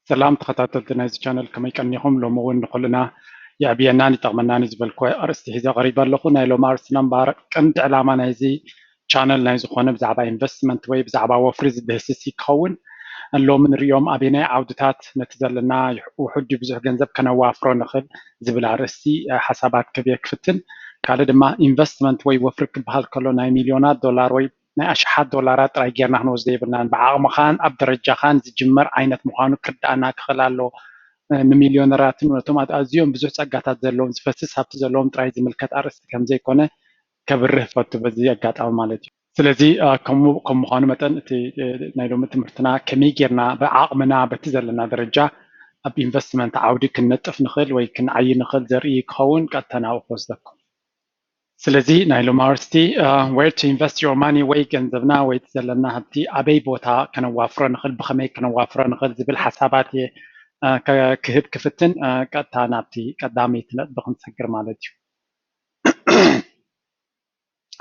ሰላም ተኸታተልቲ ናይዚ ቻነል፣ ከመይ ቀኒኹም? ሎሚ እውን ንኹልና የዕብየናን ይጠቕመናን እዩ ዝበልኩ ኣርእስቲ ሒዘ ቀሪበ ኣለኹ። ናይ ሎሚ ኣርእስትና እምበኣር ቀንዲ ዕላማ ናይዚ ቻነል ናይ ዝኾነ ብዛዕባ ኢንቨስትመንት ወይ ብዛዕባ ወፍሪ ዝድህስስ ይኸውን። ሎሚ ንሪኦም ኣበየናይ ዓውድታት ነቲ ዘለና ውሑድ ድዩ ብዙሕ ገንዘብ ከነዋፍሮ ንኽእል ዝብል ኣርእስቲ ሓሳባት ክብየ ክፍትን። ካልእ ድማ ኢንቨስትመንት ወይ ወፍሪ ክበሃል ከሎ ናይ ሚልዮናት ዶላር ወይ ናይ ኣሽሓት ዶላራት ጥራይ ጌርና ክንወስዶ የብልናን። ብዓቕምኻን ኣብ ደረጃኻን ዝጅመር ዓይነት ምዃኑ ክርዳእና ክኽእል ኣለዎ። ንሚልዮነራትን ነቶም ኣዝዮም ብዙሕ ጸጋታት ዘለዎም ዝፈስስ ሃብቲ ዘለዎም ጥራይ ዝምልከት ኣርእስቲ ከም ዘይኮነ ከብርህ ፈቱ በዚ ኣጋጣሚ ማለት እዩ። ስለዚ ከም ምዃኑ መጠን እቲ ናይ ሎሚ ትምህርትና ከመይ ጌርና ብዓቕምና በቲ ዘለና ደረጃ ኣብ ኢንቨስትመንት ዓውዲ ክንነጥፍ ንኽእል ወይ ክንዓይ ንኽእል ዘርኢ ክኸውን ቀጥታ ናብኡ ክወስደኩም። ስለዚ ናይ ሎሚ ኣርእስቲ where to invest your money ወይ ገንዘብና ወይ እቲ ዘለና ሃብቲ ኣበይ ቦታ ከነዋፍሮ ንኽእል ብኸመይ ከነዋፍሮ ንኽእል ዝብል ሓሳባት እየ ክህብ ክፍትን ቀጥታ ናብቲ ቀዳመይቲ ነጥቢ ክንሰግር ማለት እዩ።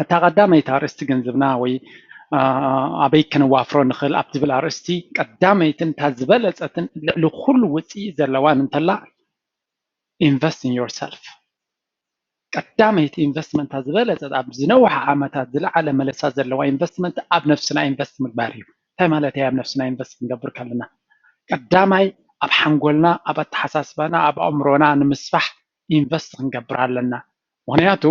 እታ ቀዳመይቲ ኣርእስቲ ገንዘብና ወይ ኣበይ ከነዋፍሮ ንኽእል ኣብ ዝብል ኣርእስቲ ቀዳመይትን እታ ዝበለፀትን ልዕሊ ኩሉ ውፅኢት ዘለዋን እንተላ invest in yourself። ቀዳመይቲ ኢንቨስትመንት ዝበለፀት ኣብ ዝነውሐ ዓመታት ዝለዓለ መለሳ ዘለዋ ኢንቨስትመንት ኣብ ነፍስና ኢንቨስት ምግባር እዩ። እንታይ ማለት እዩ? ኣብ ነፍስና ኢንቨስት ክንገብር ከለና ቀዳማይ ኣብ ሓንጎልና፣ ኣብ ኣተሓሳስባና፣ ኣብ ኣእምሮና ንምስፋሕ ኢንቨስት ክንገብር ኣለና። ምክንያቱ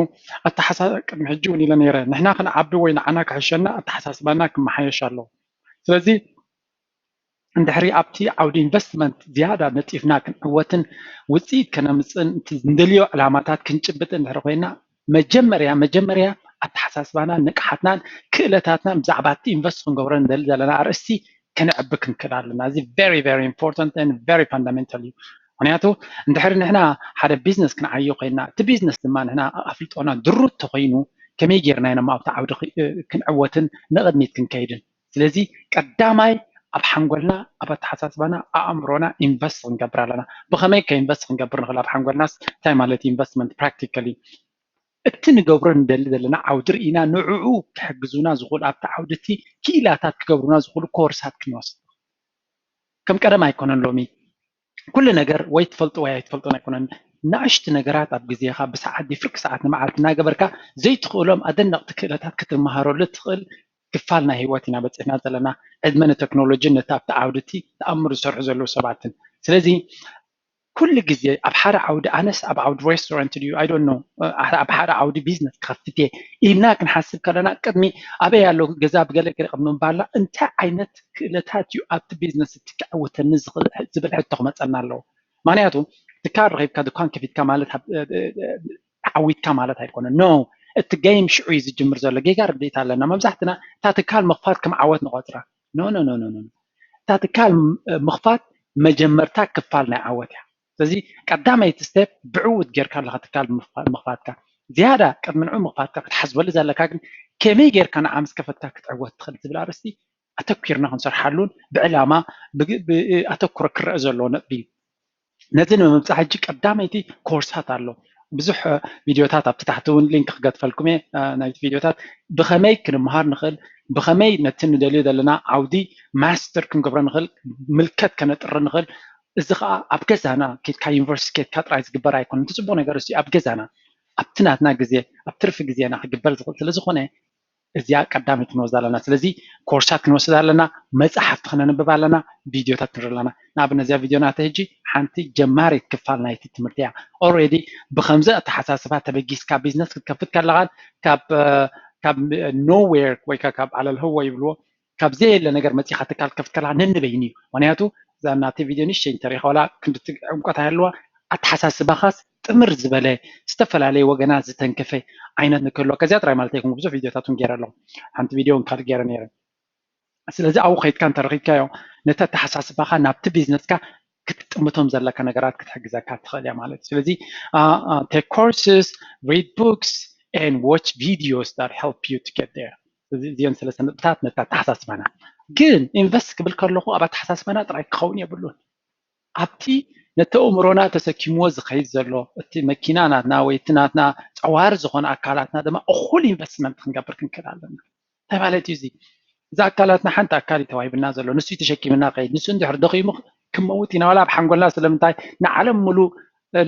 ኣተሓሳ ቅድሚ ሕጂ እውን ኢለ ነይረ፣ ንሕና ክንዓቢ ወይ ንዓና ክሕሸና ኣተሓሳስባና ክመሓየሽ ኣለዎ። ስለዚ እንድሕሪ ኣብቲ ዓውዲ ኢንቨስትመንት ዝያዳ ነጢፍና ክንዕወትን ውፅኢት ከነምፅእን እቲ እንደልዮ ዕላማታት ክንጭብጥ እንድሕሪ ኮይና መጀመርያ መጀመርያ ኣተሓሳስባናን ንቅሓትናን ክእለታትናን ብዛዕባ እቲ ኢንቨስት ክንገብሮ ንደሊ ዘለና ኣርእስቲ ከነዕቢ ክንክእል ኣለና። እዚ very very important and very fundamental እዩ። ምክንያቱ እንድሕሪ ንሕና ሓደ ቢዝነስ ክንዓዮ ኮይና እቲ ቢዝነስ ድማ ንሕና ኣፍልጦና ድሩት ተኮይኑ ከመይ ጌርና ኢና ኣብቲ ዓውዲ ክንዕወትን ንቕድሚት ክንከይድን? ስለዚ ቀዳማይ ኣብ ሓንጎልና ኣብ ኣተሓሳስባና ኣእምሮና ኢንቨስት ክንገብር ኣለና። ብኸመይ ከ ኢንቨስት ክንገብር ንኽእል ኣብ ሓንጎልናስ? እንታይ ማለት ኢንቨስትመንት ፕራክቲካሊ? እቲ ንገብሮ ንደሊ ዘለና ዓውዲ ርኢና ንዕኡ ክሕግዙና ዝኽእሉ ኣብቲ ዓውዲ እቲ ክኢላታት ክገብሩና ዝኽእሉ ኮርሳት ክንወስድ። ከም ቀደም ኣይኮነን ሎሚ ኩሉ ነገር ወይ ትፈልጦ ወይ ኣይትፈልጦን ኣይኮነን። ንኣሽቱ ነገራት ኣብ ግዜኻ ብሰዓት ድዩ ፍርቂ ሰዓት ንመዓልቲ እናገበርካ ዘይትኽእሎም ኣደነቕቲ ክእለታት ክትመሃረሉ ትኽእል ክፋል ናይ ህይወት ኢና በፂሕና ዘለና። ዕድመ ንቴክኖሎጂን ነቲ ኣብቲ ዓውዲ እቲ ተኣምር ዝሰርሑ ዘለዉ ሰባትን። ስለዚ ኩሉ ግዜ ኣብ ሓደ ዓውዲ ኣነስ ኣብ ዓውዲ ሬስቶራንት ድዩ I don't know ኣብ ሓደ ዓውዲ ቢዝነስ ክኸፍት እየ ኢልና ክንሓስብ ከለና ቅድሚ ኣበይ ኣሎ ገዛ ብገለ ገለ ቅድሚ ምባልና እንታይ ዓይነት ክእለታት እዩ ኣብቲ ቢዝነስ እቲ ክዕውተኒ ዝኽእል ዝብል ሕቶ ክመፀና ኣለዎ። ምክንያቱ ትካል ረኺብካ ድኳን ከፊትካ ማለት ዓዊትካ ማለት ኣይኮነን። No፣ እቲ ጌም ሽዑ እዩ ዝጅምር ዘሎ። ጌጋ ርድኢት ኣለና። መብዛሕትና እታ ትካል ምኽፋት ከም ዓወት ንቆፅራ። No no no no no። እታ ትካል ምኽፋት መጀመርታ ክፋል ናይ ዓወት እያ። ስለዚ ቀዳመይቲ ስቴፕ ብዕውት ጌርካ ኣለካ ትካል ምኽፋትካ። ዝያዳ ቅድሚ ንዑ ምኽፋትካ ክትሓስበሉ ዘለካ ግን ከመይ ጌርካ ንዓ ምስ ከፈትካ ክትዕወት ትኽእል ዝብል ኣርእስቲ ኣተኲርና ክንሰርሓሉን ብዕላማ ኣተኩሮ ክረአ ዘለዎ ነጥቢ እዩ። ነዚ ንምብፃሕ ሕጂ ቀዳመይቲ ኮርሳት ኣሎ። ብዙሕ ቪድዮታት ኣብቲ ታሕቲ እውን ሊንክ ክገድፈልኩም እየ። ናይቲ ቪድዮታት ብኸመይ ክንምሃር ንኽእል፣ ብኸመይ ነቲ ንደልዮ ዘለና ዓውዲ ማስተር ክንገብሮ ንኽእል፣ ምልከት ከነጥሪ ንኽእል። እዚ ከዓ ኣብ ገዛና ኬድካ ዩኒቨርሲቲ ኬድካ ጥራይ ዝግበር ኣይኮነን። እቲ ፅቡቅ ነገር እሱ ኣብ ገዛና ኣብቲ ናትና ግዜ ኣብ ትርፊ ግዜና ክግበር ዝኽእል ስለዝኾነ እዚኣ ቀዳመይቲ ክንወስዳ ኣለና። ስለዚ ኮርሳት ክንወስድ ኣለና፣ መፅሓፍቲ ክነንብብ ኣለና፣ ቪድዮታት ክንርኢ ኣለና። ንኣብነት እዚኣ ቪድዮ ናተ ሕጂ ሓንቲ ጀማሪት ክፋል ናይቲ ትምህርቲ እያ። ኦልሬዲ ብከምዚ ኣተሓሳስባ ተበጊስካ ቢዝነስ ክትከፍት ከለኻን ካብ ካብ ኖዌር ወይ ካብ ዓለል ህወ ይብልዎ ካብ ዘየለ ነገር መፂኻ ትካል ክትከፍት ከለኻ ነንበይኑ እዩ። ምክንያቱ እዛ ናተይ ቪድዮ ንእሽተይ እንተሪኻ ዋላ ክንድቲ ዕምቆት ኣይሃልዋ ኣተሓሳስባኻስ ጥምር ዝበለ ዝተፈላለየ ወገናት ዝተንከፈ ዓይነት ንክህልወካ እዚኣ ጥራይ ማለት ኣይኮንኩ ብዙሕ ቪድዮታት እውን ገይረ ኣለኹ። ሓንቲ ቪድዮ እውን ካልእ ገይረ ነይረ። ስለዚ ኣብኡ ከይድካ እንተረኺብካዮ ነቲ ኣተሓሳስባኻ ናብቲ ቢዝነስካ ክትጥምቶም ዘለካ ነገራት ክትሕግዘካ ትኽእል እያ ማለት እዩ። ስለዚ take courses, read books and watch videos that help you to get there። እዚ እዚኦም ሰለስተ ነጥብታት ነቲ ኣተሓሳስባና ግን ኢንቨስት ክብል ከለኹ ኣብ ኣተሓሳስባና ጥራይ ክኸውን የብሉን። ኣብቲ ነቲ ኣእምሮና ተሰኪምዎ ዝኸይድ ዘሎ እቲ መኪና ናትና ወይ እቲ ናትና ፀዋር ዝኾነ ኣካላትና ድማ እኹል ኢንቨስትመንት ክንገብር ክንክእል ኣለና። እንታይ ማለት እዩ እዚ? እዚ ኣካላትና ሓንቲ ኣካል እዩ ተዋሂብና ዘሎ፣ ንሱ እዩ ተሸኪምና ከይድ። ንሱ እንድሕር ደኺሙ ክንመውት ኢና። ዋላ ኣብ ሓንጎልና ስለምንታይ ንዓለም ሙሉ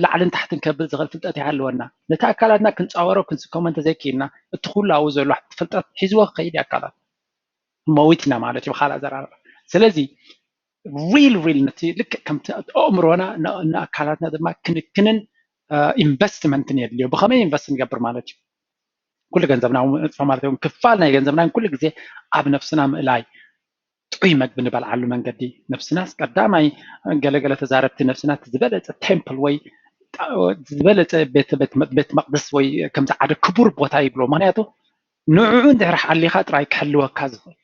ላዕልን ታሕትን ከብል ዝኽእል ፍልጠት ይሃልወና። ነቲ ኣካላትና ክንፃወሮ ክንስከሞ እንተዘይክኢልና እቲ ኩሉ ኣብኡ ዘሎ ፍልጠት ሒዝዎ ክኸይድ ኣካላት መዊት ኢና ማለት እዩ ብካልእ ኣዘራርባ። ስለዚ ሪል ሪል ነቲ ልክዕ ከምቲ ኣእምሮና ንኣካላትና ድማ ክንክንን ኢንቨስትመንትን የድልዮ። ብኸመይ ኢንቨስት ንገብር ማለት እዩ? ኩሉ ገንዘብና ንጥፋ ማለት እ ክፋል ናይ ገንዘብና ኩሉ ግዜ ኣብ ነብስና ምእላይ ጥዑይ መግቢ ንበልዓሉ መንገዲ ነብስናስ ቀዳማይ ገለገለ ተዛረብቲ ነብስና ዝበለፀ ቴምፕል ወይ ዝበለፀ ቤት መቅደስ ወይ ከምዚ ሓደ ክቡር ቦታ ይብሎ። ምክንያቱ ንዕኡ እንድሕር ሓሊኻ ጥራይ ክሕልወካ ዝኽእል፣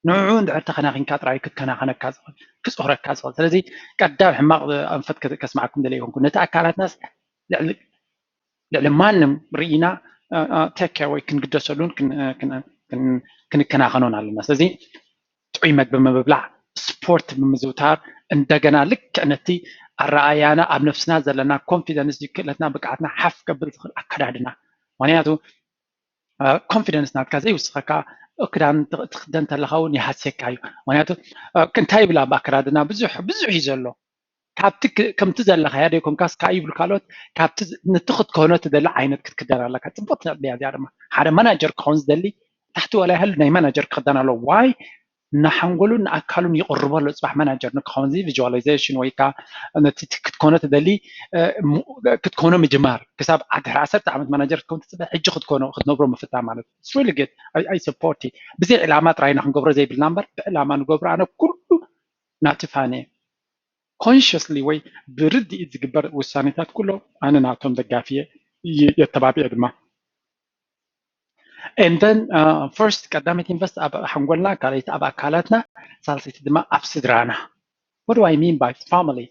ንዕኡ እንድሕር ተኸናኺንካ ጥራይ ክከናኸነካ ዝኽእል፣ ክፅህረካ ዝኽእል። ስለዚ ቀዳም ሕማቕ ኣንፈት ከስማዕኩም ደለ ይኮንኩ። ነቲ ኣካላትናስ ልዕሊ ማንም ርኢና ቴክ ኬር ወይ ክንግደሰሉን ክንከናኸኖን ኣለና። ስለዚ ጥዑይ መግቢ ምብላዕ፣ ስፖርት ብምዝውታር፣ እንደገና ልክዕ ነቲ ኣረኣያና ኣብ ነብስና ዘለና ኮንፊደንስ ክእለትና ብቅዓትና ሓፍ ከብል ዝኽእል ኣከዳድና። ምክንያቱ ኮንፊደንስ ናትካ ዘይውስኸካ ክዳን ትክደን ተለካ እውን ይሃስየካ እዩ። ምክንያቱ እንታይ ይብል ኣብ ኣከዳድና ብዙሕ ብዙሕ እዩ ዘሎ። ካብቲ ከምቲ ዘለካዮ ደይኮንካስ ከዓ ይብሉ ካልኦት ካብቲ ነቲ ክትኮኖ ትደሊ ዓይነት ክትክደን ኣለካ። ፅቡቅ ትነጥብያ እዚኣ ድማ ሓደ ማናጀር ክኸውን ዝደሊ ታሕቲ ወላ ይሃሉ ናይ ማናጀር ክክደን ኣለዎ። ዋይ ንሓንጎሉን ንኣካሉን ይቕርቦ ኣሎ። ፅባሕ ማናጀር ንክኸውን እዚ ቪዥዋላይዜሽን ወይ ከዓ ነቲ ክትኮኖ ትደሊ ክትኮኖ ምጅማር ክሳብ ድሕሪ ዓሰርተ ዓመት ማናጀር ክትከውን ትፅበ ሕጂ ክትኮኖ ክትነብሮ ምፍታ ማለት እዩ። ሪሊ ግድ ኣይ ሰፖርት። ብዘይ ዕላማ ጥራይና ክንገብሮ ዘይብልና እምበር ብዕላማ ንገብሮ ኣነ ኩሉ ናቲ ፋን እየ። ኮንሽስሊ ወይ ብርድኢት ዝግበር ውሳኔታት ኩሎ ኣነ ናቶም ደጋፊ እየ፣ የተባብዐ ድማ። And then first ቀዳመይቲ ኢንቨስት ኣብ ሓንጎልና፣ ካልኣይቲ ኣብ ኣካላትና፣ ሳልሰይቲ ድማ ኣብ ስድራና። What do I mean by family?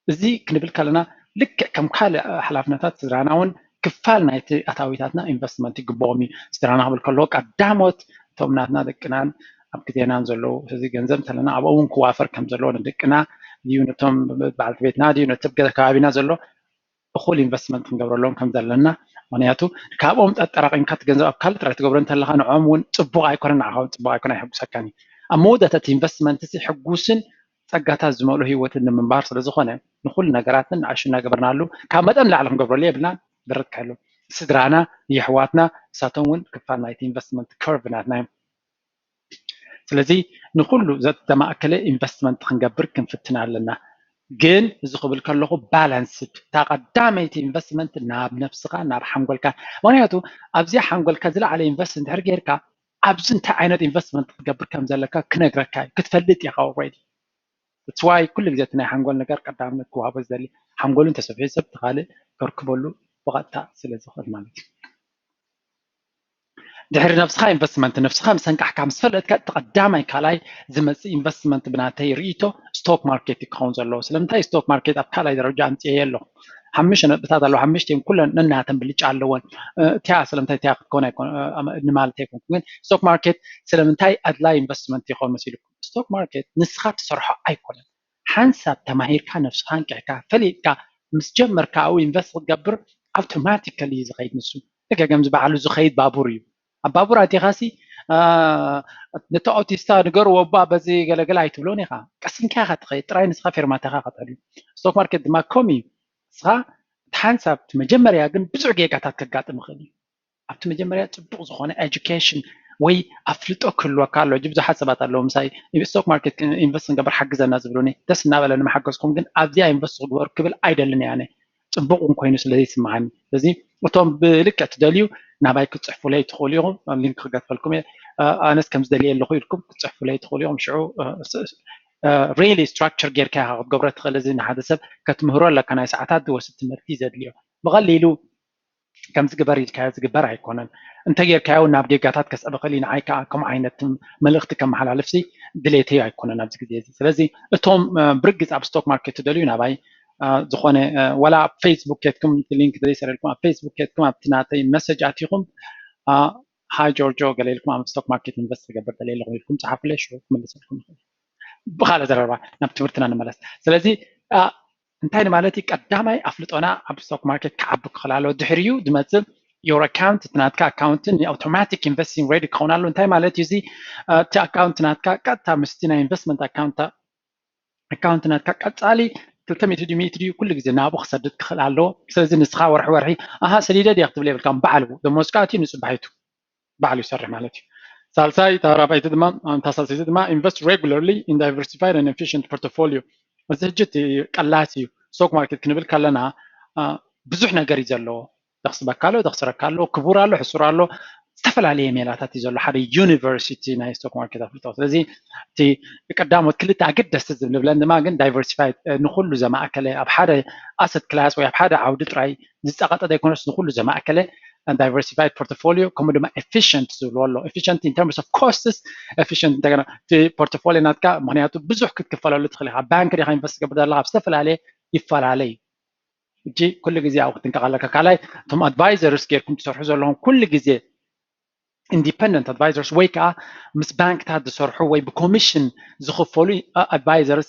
እዚ ክንብል ከለና ልክዕ ከም ካልእ ሓላፍነታት ስድራና እውን ክፋል ናይቲ ኣታዊታትና ኢንቨስትመንት ይግብኦም እዩ። ስድራና ክብል ከለዎ ቀዳሞት እቶም ናትና ደቅናን ኣብ ግዜናን ዘለዉ፣ እዚ ገንዘብ እንተለና ኣብኡ እውን ክዋፈር ከም ዘለዎ ንደቅና ድዩ ነቶም በዓልቲ ቤትና ድዩ ነቲ ኣብ ገዛ ከባቢና ዘሎ እኹል ኢንቨስትመንት ክንገብረሎም ከም ዘለና። ምክንያቱ ካብኦም ኣጠራቒምካ እቲ ገንዘብ ኣብ ካልእ ጥራይ ትገብሮ እንተለካ ንዕኦም እውን ፅቡቕ ኣይኮነን፣ ንዓኻ እውን ፅቡቕ ኣይኮነ፣ ኣይሕጉሰካን እዩ። ኣብ መወዳእታ እቲ ኢንቨስትመንት እዚ ሕጉስን ፀጋታት ዝመልኦ ህይወትን ንምንባር ስለ ዝኾነ ንኩሉ ነገራትን ንኣሹ እናገበርናሉ ካብ መጠን ላዕሊ ክንገብረሉ የብልናን። ብርት ክሕሉ ስድራና የሕዋትና ንሳቶም እውን ክፋል ናይቲ ኢንቨስትመንት ከርቭ ናትና እዮም። ስለዚ ንኩሉ ዘተማእከለ ኢንቨስትመንት ክንገብር ክንፍትን ኣለና። ግን እዚ ክብል ከለኹ ባላንስድ፣ እታ ቀዳመይቲ ኢንቨስትመንት ናብ ነብስኻ ናብ ሓንጎልካ። ምክንያቱ ኣብዚኣ ሓንጎልካ ዝለዓለ ኢንቨስት እንድሕር ጌርካ ኣብዚ እንታይ ዓይነት ኢንቨስትመንት ክትገብር ከም ዘለካ ክነግረካ እዩ፣ ክትፈልጥ ኢኻ ኦልሬዲ። That's why ኩሉ ግዜ እቲ ናይ ሓንጎል ነገር ቀዳምነት ክወሃቦ ዝደሊ፣ ሓንጎሉ እንተሰፊሑ ሰብ እቲ ካልእ ከርክበሉ ብቐጥታ ስለ ዝኽእል ማለት እዩ። ድሕሪ ነብስኻ ኢንቨስትመንት፣ ነብስኻ ምስ ኣንቃሕካ ምስ ፈለጥካ እቲ ቀዳማይ ካልኣይ ዝመፅእ ኢንቨስትመንት ብናተይ ርእይቶ ስቶክ ማርኬት እዩ ክኸውን ዘለዎ። ስለምንታይ ስቶክ ማርኬት ኣብ ካልኣይ ደረጃ ኣምፅኤ ኣለኹ። ሓሙሽተ ነጥብታት ኣለዉ፣ ሓሙሽተ ኩለን ነናተን ብልጫ ኣለወን። እቲያ ስለምንታይ እቲያ ክትኮን ኣይኮን ንማለት ኣይኮንኩ፣ ግን ስቶክ ማርኬት ስለምንታይ ኣድላይ ኢንቨስትመንት ይኸውን መሲልኩም? ስቶክ ማርኬት ንስኻ ትሰርሖ ኣይኮነን። ሓንሳብ ተማሂርካ ነብስኻ ኣንቂሕካ ፈሊጥካ ምስ ጀመርካ ኣብኡ ኢንቨስት ክትገብር ኣውቶማቲካሊ እዩ ዝኸይድ ንሱ። ልክዕ ከምዚ ባዕሉ ዝኸይድ ባቡር እዩ። ኣብ ባቡር ኣቲኻሲ ነቲ ኣውቲስታ ንገርዎ እባ በዚ ገለገለ ኣይትብሎን ኢኻ። ቀሲንካ ኢኻ ትኸይድ፣ ጥራይ ንስኻ ፌርማታኻ ከተሉ። ስቶክ ማርኬት ድማ ከም እዩ። ንስኻ እቲ ሓንሳብ እቲ መጀመርያ ግን ብዙሕ ጌጋታት ከጋጥም ይኽእል እዩ። ኣብቲ መጀመርያ ፅቡቕ ዝኾነ ኤጁኬሽን ወይ ኣፍልጦ ክህልወካ ኣሎ። ሕጂ ብዙሓት ሰባት ኣለዉ ምሳይ ስቶክ ማርኬት ኢንቨስት ክንገብር ሓግዘና ዝብሉኒ፣ ደስ እናበለኒ ምሓገዝኩም፣ ግን ኣብዚኣ ኢንቨስት ክግበሩ ክብል ኣይደልን እየ ኣነ፣ ፅቡቕ እውን ኮይኑ ስለ ዘይስምዓኒ። ስለዚ እቶም ብልክዕ ትደልዩ ናባይ ክትፅሕፉለይ ትኽእሉ ኢኹም፣ ሊንክ ክገድፈልኩም እየ። ኣነስ ከም ዝደልየ ኣለኹ ኢልኩም ክትፅሕፉለይ ትኽእሉ ኢኹም። ሽዑ ሪሊ ስትራክቸር ጌርካ ኢኻ ክትገብሮ ትኽእል። እዚ ንሓደ ሰብ ከትምህሮ ኣለካ፣ ናይ ሰዓታት ዝወስድ ትምህርቲ እዩ ዘድልዮ። ብቐሊሉ ከምዚ ግበር ኢልካዮ ዝግበር ኣይኮነን። እንተጌርካዮ ናብ ጌጋታት ከስዕብ ይኽእል እዩ። ንዓይ ከዓ ከምኡ ዓይነት መልእኽቲ ከመሓላልፍሲ ድሌተይ ኣይኮነን ኣብዚ ግዜ እዚ። ስለዚ እቶም ብርግፅ ኣብ ስቶክ ማርኬት ትደልዩ ናባይ ዝኾነ ዋላ ኣብ ፌስቡክ ኬድኩም ሊንክ ዘይሰረልኩም ኣብ ፌስቡክ ኬድኩም ኣብቲ ናተይ መሰጅ ኣቲኹም ሃይ ጆርጆ ገለ ኢልኩም ኣብ ስቶክ ማርኬት ኢንቨስት ክገብር ደልየ ኣለኹ ኢልኩም ፀሓፉለይ፣ ሽዑ ክምልሰልኩም ይኽእል። ብኻልእ ዘረባ ናብ ትምህርትና ንመለስ። ስለዚ እንታይ ንማለት እዩ? ቀዳማይ ኣፍልጦና ኣብ ስቶክ ማርኬት ክዓቢ ክኽእል ኣለዎ። ድሕሪኡ ዝመፅእ your account፣ እቲ ናትካ ኣካውንት ን automatic investing ready ክኸውን ኣለዎ። እንታይ ማለት እዩ እዚ? እቲ ኣካውንት ናትካ ቀጥታ ምስቲ ናይ ኢንቨስትመንት ኣካውንት ኣካውንት ናትካ ቀፃሊ ክልተ ሚእቲ ድዩ ሚእቲ ድዩ ኩሉ ግዜ ናብኡ ክሰድድ ክኽእል ኣለዎ። ስለዚ ንስኻ ወርሒ ወርሒ ኣሃ ሰዲደ ድየ ክትብል የብልካ። ባዕሉ ደሞዝካ ኣትዩ ንፅባሒቱ ባዕሉ ይሰርሕ ማለት እዩ። ሳልሳይ እታ ራብዐይቲ ድማ እታ ሳልሰይቲ ድማ invest regularly in diversified and efficient portfolio። እዚ ሕጂ እቲ ቀላሲ እዩ። ስቶክ ማርኬት ክንብል ከለና ብዙሕ ነገር እዩ ዘለዎ። ደኽስበካ ኣሎ፣ ደኽስረካ ኣሎ፣ ክቡር ኣሎ፣ ሕሱር ኣሎ፣ ዝተፈላለየ ሜላታት እዩ ዘሎ ሓደ ዩኒቨርሲቲ ናይ ስቶክ ማርኬት ኣፍልጦ። ስለዚ እቲ ቀዳሞት ክልተ ኣገደስቲ ዝብለን ድማ ግን ዳይቨርሲፋይድ ንኩሉ ዘማእከለ ኣብ ሓደ ኣሰት ክላስ ወይ ኣብ ሓደ ዓውዲ ጥራይ ዝፀቐጠ ዘይኮነስ ንኩሉ ዘማእከለ ዳይቨርሲፋይድ ፖርትፎሊዮ ከምኡ ድማ ኤፊሽንት ዝብልዎ ኣሎ። ኤፊሽንት in terms of costs፣ ኤፊሽንት እንደገና እቲ ፖርትፎሊዮ ናትካ ምክንያቱ ብዙሕ ክትክፈለሉ ትኽእል ኢኻ። ባንክ ዲኻ ኢንቨስት ትገብር ዘለካ ኣብ ዝተፈላለየ ይፈላለ እዩ። ሕጂ ኩሉ ግዜ ኣብኡ ክትንቀቕ ኣለካ። ካልኣይ እቶም ኣድቫይዘርስ ጌርኩም ትሰርሑ ዘለኹም ኩሉ ግዜ ኢንዲፐንደንት ኣድቫይዘርስ ወይ ከዓ ምስ ባንክታት ዝሰርሑ ወይ ብኮሚሽን ዝኽፈሉ ኣድቫይዘርስ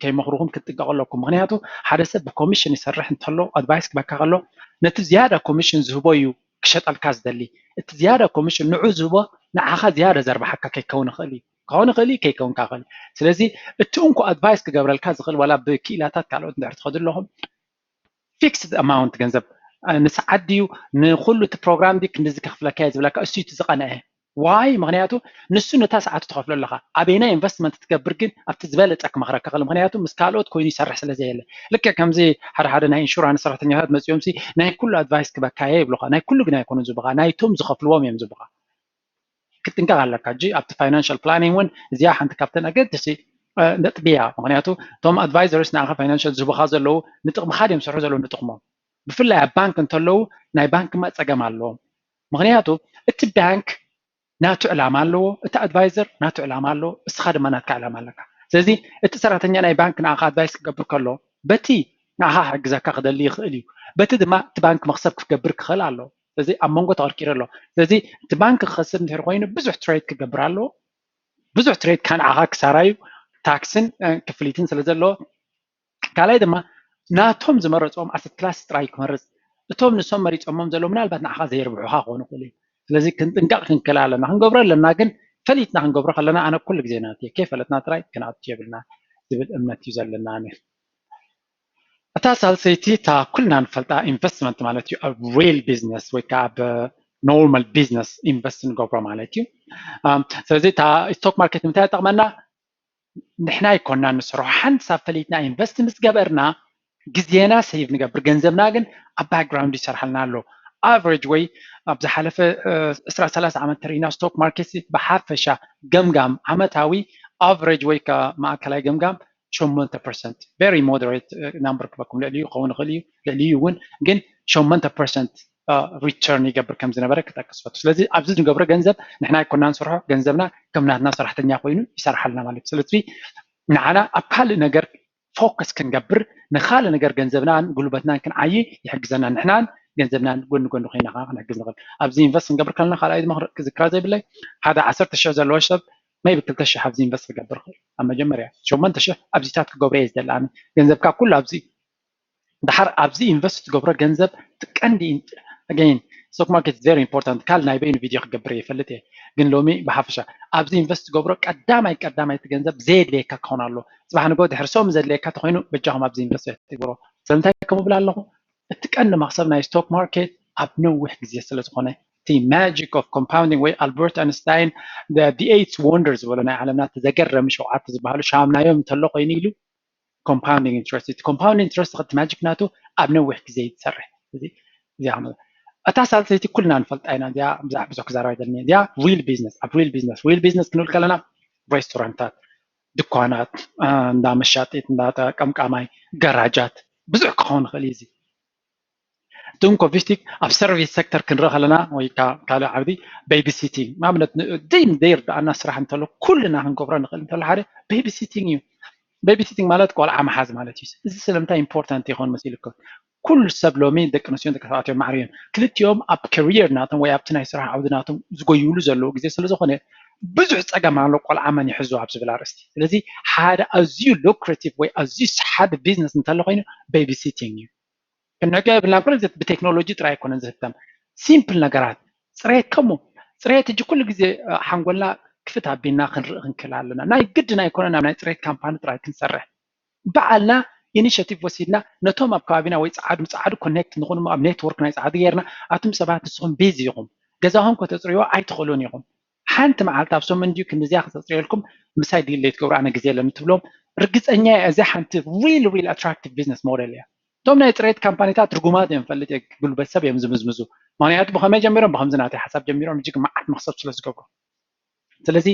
ከይመኽሩኹም ክትጥንቀቑ ኣለኩም። ምክንያቱ ሓደ ሰብ ብኮሚሽን ይሰርሕ እንተሎ ኣድቫይስ ክበካ ከሎ ነቲ ዝያዳ ኮሚሽን ዝህቦ እዩ ክሸጠልካ ዝደሊ። እቲ ዝያዳ ኮሚሽን ንዑ ዝህቦ ንዓኻ ዝያዳ ዘርባሓካ ከይከውን ይኽእል እዩ። ክኸውን ይኽእል እዩ፣ ከይከውን ክኽእል እዩ። ስለዚ እቲ እንኮ ኣድቫይስ ክገብረልካ ዝኽእል ዋላ ብክኢላታት ካልኦት እንድሕር ትኸዱ ኣለኹም ፊክስድ ኣማውንት ገንዘብ ንሰዓት ድዩ ንኩሉ እቲ ፕሮግራም ድዩ ክንድዚ ከኽፍለካ እየ ዝብለካ እሱ እቲ ዝቐንዐ ዋይ ምክንያቱ ንሱ ነታ ሰዓቱ ትኸፍሎ ኣለኻ ኣበይና ኢንቨስትመንት ትገብር ግን ኣብቲ ዝበለፀ ክመኽረካ ክእል ምክንያቱ ምስ ካልኦት ኮይኑ ይሰርሕ ስለ ዘየለ ልክዕ ከምዚ ሓደ ሓደ ናይ ኢንሹራንስ ሰራሕተኛታት መፂኦም ሲ ናይ ኩሉ ኣድቫይስ ክበካየ ይብሉኻ ናይ ኩሉ ግን ኣይኮኑን ዝብኻ ናይቶም ዝኸፍልዎም እዮም ዝብኻ ክትጥንቀቕ ኣለካ። ሕጂ ኣብቲ ፋይናንሻል ፕላኒንግ እውን እዚኣ ሓንቲ ካብተን ኣገደስቲ ነጥቢ እያ። ምክንያቱ እቶም ኣድቫይዘርስ ንዓኻ ፋይናንሻል ዝህቡኻ ዘለዉ ንጥቕምኻ ድዮም ዝሰርሑ ዘለዉ ንጥቕሞም። ብፍላይ ኣብ ባንክ እንተለዉ ናይ ባንክ ድማ ፀገም ኣለዎም። ምክንያቱ እቲ ባንክ ናቱ ዕላማ ኣለዎ፣ እቲ ኣድቫይዘር ናቱ ዕላማ ኣለዎ፣ እስኻ ድማ ናትካ ዕላማ ኣለካ። ስለዚ እቲ ሰራሕተኛ ናይ ባንክ ንዓኻ ኣድቫይስ ክገብር ከሎ በቲ ንዓኻ ክሕግዘካ ክደሊ ይኽእል እዩ፣ በቲ ድማ እቲ ባንክ መክሰብ ክትገብር ክኽእል ኣለዎ። ስለዚ ኣብ መንጎ ተቐርቂሩ ኣሎ። ስለዚ እቲ ባንክ ክኸስር እንድሕር ኮይኑ ብዙሕ ትሬድ ክገብር ኣለዎ። ብዙሕ ትሬድ ካንዓኻ ክሳራ እዩ። ታክስን ክፍሊትን ስለ ዘለዎ ካልኣይ ድማ ናቶም ዝመረፅኦም ኣሰት ክላስ ጥራይ ክመርፅ እቶም ንሶም መሪፆሞም ዘለዉ ምናልባት ንዓኻ ዘየርብሑኻ ክኾኑ ይኽእሉ እዩ። ስለዚ ክንጥንቀቕ ክንክእል ኣለና። ክንገብሮ ኣለና ግን ፈሊጥና ክንገብሮ ከለና ኣነ ኩሉ ግዜ ናት እየ ከይፈለጥና ጥራይ ክንኣቱ የብልና ዝብል እምነት እዩ ዘለና። እታ ሳልሰይቲ እታ ኩልና ንፈልጣ ኢንቨስትመንት ማለት እዩ ኣብ ሪል ቢዝነስ ወይ ከዓ ኣብ ኖርማል ቢዝነስ ኢንቨስት ንገብሮ ማለት እዩ። ስለዚ እታ ስቶክ ማርኬት ንምንታይ ይጠቕመና? ንሕና ይኮና ንሰርሖ ሓንሳብ ፈሊጥና ኢንቨስት ምስ ገበርና ግዜና ሰይቭ ንገብር ገንዘብና ግን ኣብ ባክግራውንድ ይሰርሓልና ኣሎ። ኣቨሬጅ ወይ ኣብ ዝሓለፈ ዕስራ ሰላሳ ዓመት ተሪኢና ስቶክ ማርኬት ብሓፈሻ ገምጋም ዓመታዊ ኣቨሬጅ ወይ ማእከላይ ገምጋም ሸሞንተ ፐርሰንት very moderate number ክበኩም ልዕሊ ክኸውን ይኽእል እዩ ልዕሊ እውን ግን ሸሞንተ ፐርሰንት ሪተርን ይገብር ከም ዝነበረ ክጠቅስ ፈቱ። ስለዚ ኣብዚ ንገብሮ ገንዘብ ንሕና ኣይኮና ንሰርሖ፣ ገንዘብና ከም ናትና ሰራሕተኛ ኮይኑ ይሰርሓልና ማለት እዩ። ስለዚ ንዓና ኣብ ካልእ ነገር ፎከስ ክንገብር ንኻልእ ነገር ገንዘብናን ጉልበትናን ክንዓይ ይሕግዘና። ንሕናን ገንዘብናን ጎኒ ጎኒ ኮይና ከዓ ክንሕግዝ ንኽእል። ኣብዚ ኢንቨስት ክንገብር ከለና ካልኣይ ድማ ክዝክራ ዘይብለይ ሓደ ዓሰርተ ሽሕ ዘለዎ ሰብ maybe ክልተ ሽሕ ኣብዚ ኢንቨስት ክገብር ይኽእል ኣብ መጀመርያ ሸሞንተ ሽሕ ኣብዚታት ክገብሮ እየ ዝደሊ ኣነ ገንዘብካ ኩሉ ኣብዚ ድሓር ኣብዚ ኢንቨስት ትገብሮ ገንዘብ ትቀንዲ again stock market is very important ካል ናይ በይኑ ቪድዮ ክገብር ይፈልጥ እየ ግን ሎሚ ብሓፈሻ ኣብዚ ኢንቨስት ትገብሮ ቀዳማይ ቀዳማይ እቲ ገንዘብ ዘየድልየካ ክኸውን ኣሎ ፅባሕ ንጎ ድሕሪ ሶም ዘድልየካ ተኮይኑ በጃኹም ኣብዚ ኢንቨስት ትግብሮ ስለምንታይ ከምኡ ብላ ኣለኹ እቲ ቀንዲ መክሰብ ናይ ስቶክ ማርኬት ኣብ ነዊሕ ግዜ ስለ ዝኾነ እቲ magic of compounding ወይ ኣልበርት ኣንስታይን the eight wonders ዝበሎ ናይ ዓለምና እቲ ዘገረሚ ሸውዓተ ዝበሃሉ ሻምናዮም እንተሎ ኮይኑ ኢሉ compounding interest እቲ compounding interest እቲ magic ናቱ ኣብ ነዊሕ ግዜ እዩ ዝሰርሕ እዚ እዚኣ እታ ሳልሰይቲ ኩልና ንፈልጣ ኢና እዚኣ ብዛዕ ብዙሕ ክዛረባ ይደልኒ እዚኣ real business ኣብ real business real business ክንብል ከለና ሬስቶራንታት ድኳናት እንዳ መሻጢት እንዳ ቀምቃማይ ገራጃት ብዙሕ ክኸውን ይኽእል እዩ እዚ እቶም ኮቪስቲክ ኣብ ሰርቪስ ሴክተር ክንርኢ ከለና ወይ ካልእ ዓውዲ ቤቢ ሲቲንግ ንኣብነት ደይ ዘይርድኣና ስራሕ እንተሎ ኩልና ክንገብሮ ንኽእል እንተሎ ሓደ ቤቢ ሲቲንግ እዩ ቤቢ ሲቲንግ ማለት ቆልዓ መሓዝ ማለት እዩ እዚ ስለምንታይ ኢምፖርታንት ይኾን መሲልኩም ኩሉ ሰብ ሎሚ ደቂ ኣንስትዮን ደቂ ተባዕትዮን ማዕረ እዮም ክልቲኦም ኣብ ከሪየር ናቶም ወይ ኣብቲ ናይ ስራሕ ዓውዲ ናቶም ዝጎይብሉ ዘለዉ ግዜ ስለ ዝኾነ ብዙሕ ፀገም ኣሎ ቆልዓ መን ይሕዞ ኣብ ዝብል ኣርእስቲ ስለዚ ሓደ ኣዝዩ ሉክሬቲቭ ወይ ኣዝዩ ሰሓቢ ቢዝነስ እንተሎ ኮይኑ ቤቢ ሲቲንግ እዩ ክንዕቀ የብልና ኩሉ ግዜ ብቴክኖሎጂ ጥራይ ኣይኮነን ዝህተም ሲምፕል ነገራት ፅሬት ከሙ ፅሬት እጂ ኩሉ ግዜ ሓንጎልና ክፍት ኣቢልና ክንርኢ ክንክእል ኣለና። ናይ ግድን ኣይኮነን ኣብ ናይ ፅሬት ካምፓኒ ጥራይ ክንሰርሕ። ባዕልና ኢኒሽቲቭ ወሲድና ነቶም ኣብ ከባቢና ወይ ፀዓዱ ፀዓዱ ኮኔክት ንኹን ኣብ ኔትወርክ ናይ ፀዓዱ ገይርና ኣቱም ሰባት ንስኹም ቢዚ ኢኹም ገዛኹም ከተፅርዮ ኣይትኽእሉን ኢኹም። ሓንቲ መዓልቲ ኣብ ሰሙን እንድዩ ክንድዚኣ ክተፅርየልኩም ምሳይ ዲል ለይትገብሩ ኣነ ግዜ የለን ትብሎም። ርግፀኛ እየ እዚ ሓንቲ ሪል ሪል ኣትራክቲቭ ቢዝነስ ሞዴል እያ። እቶም ናይ ፅሬት ካምፓኒታት ርጉማት እዮም ፈልጥ እየ ጉልበት ሰብ እዮም ዝምዝምዙ። ምክንያቱ ብኸመይ ጀሚሮም ብኸምዚ ናተይ ሓሳብ ጀሚሮም እጅግ መዓት መክሰብ ስለ ዝገብሩ። ስለዚ